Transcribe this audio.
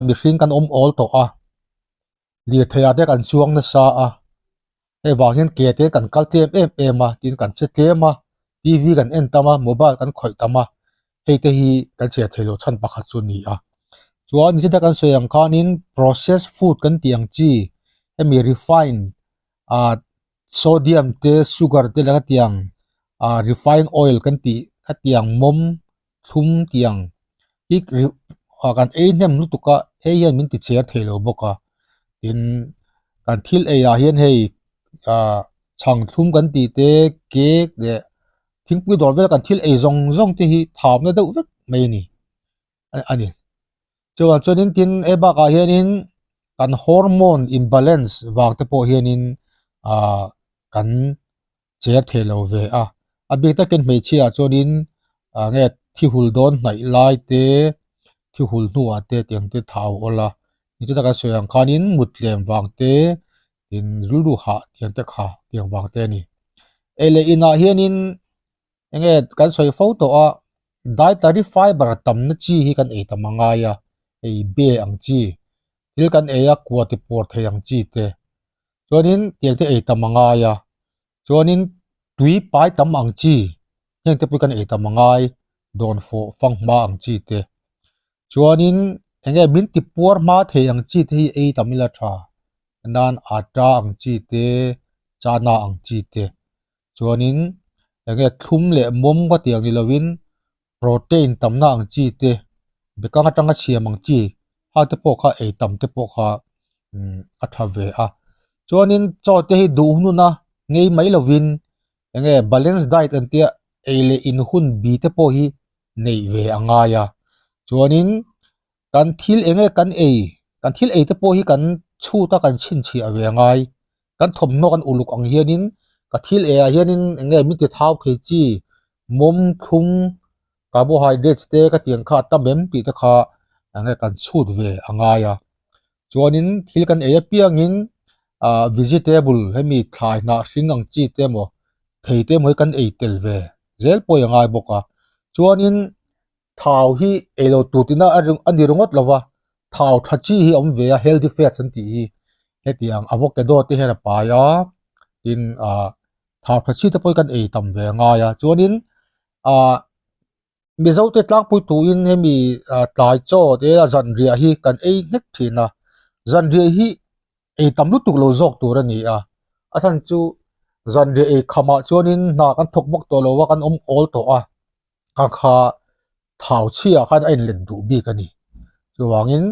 Mihring kan awm awl tawh a, lirthei ah te kan chuang nasa a, hei vang hian ke te kan kal tlem em em a tin kan che tlem a, T V kan en tam a, mobile kan khawih tam a, hei te hi kan chhiar theih loh chhan pakhat chu a ni a. Chuan nichina kan sawi ang khanin process food kan tih ang chi hemi refine ah sodium te sugar te leh khatiang ah refine oil kan tih khatiang mawm thlum tiang hi ah kan ei hnem lutuk a hei hian min ti cher thei lo bawk a tin kan thil ei ah hian hei ah chhang thlum kan tih te cake leh thingpui dawr vel kan thil ei zawng zawng te hi thamna deuh vek mai a ni a ni chuvang chuanin tin hei bakah hianin kan hormone imbalance vang te pawh hianin ah kan cher thei lo ve a a bik takin hmeichhia ah chuanin ah nge thi hul dawn hnaih lai te thi hul hnuah te tiang te thau awl a nichina kan sawi ang khanin mut tlem vang te tin rilru hah tiang te kha tiang vang te a ni ei leh inah hianin enge kan sawi fo tawh a dietary fiber tamna chi hi kan ei tam a ngai a hei be ang chi thil kan ei a kua ti puar thei ang chi te chuanin tiang te ei tam a ngai a chuanin tui pai tam ang chi heng te pawh kan ei tam a ngai dawn fawh fang hma ang chi te chuanin enge min ti puar hma thei ang chi te hi ei tam ila tha nan atta ang chi te chana ang chi te chuanin enge thlum leh mawm ka tih ang ni lovin protein tamna ang chi te bekang atanga siam ang chi ha te pawh kha ei tam te pawh kha a tha ve a chuanin chaw te hi duh hnuna ngei mai lovin enge balance diet an tia ei leh in hun bi te pawh hi neih ve a ngai a chuanin kan thil enge kan ei kan thil ei te pawh hi kan chhut a kan chhinchhiah ve a ngai kan thawmhnaw kan uluk ang hianin ka thil ei ah hianin eng nge min ti thau thei chi mawm thlum carbohydrates te ka tih ang kha a tam em tih te kha eng nge kan chhut ve a ngai a chuanin thil kan ei apiangin ah vegetable hemi thlai hnah hring ang chi te emaw thei te emaw hi kan ei tel ve zel pawh hi a ngai bawk a chuanin Thau hi ei lo tur tina a a ni ringawt lo va, thau tha chi hi a awm ve a, healthy fats an tih hi hetiang avocado te hian a pai a, tin ah thau tha chi te pawh hi kan ei tam ve a ngai a, chuanin ah Mizo te tlangpui tuin hemi ah tlai chaw te a zanriah hi kan ei nghek thin a, zanriah hi ei tam lutuk lo zawk tur a ni a, a chhan chu zanriah ei khamah chuanin hna kan thawk bawk tawh lo a, kan awm awl tawh a. a kha thau chhiah khan a inlet duh bik a ni chuvangin.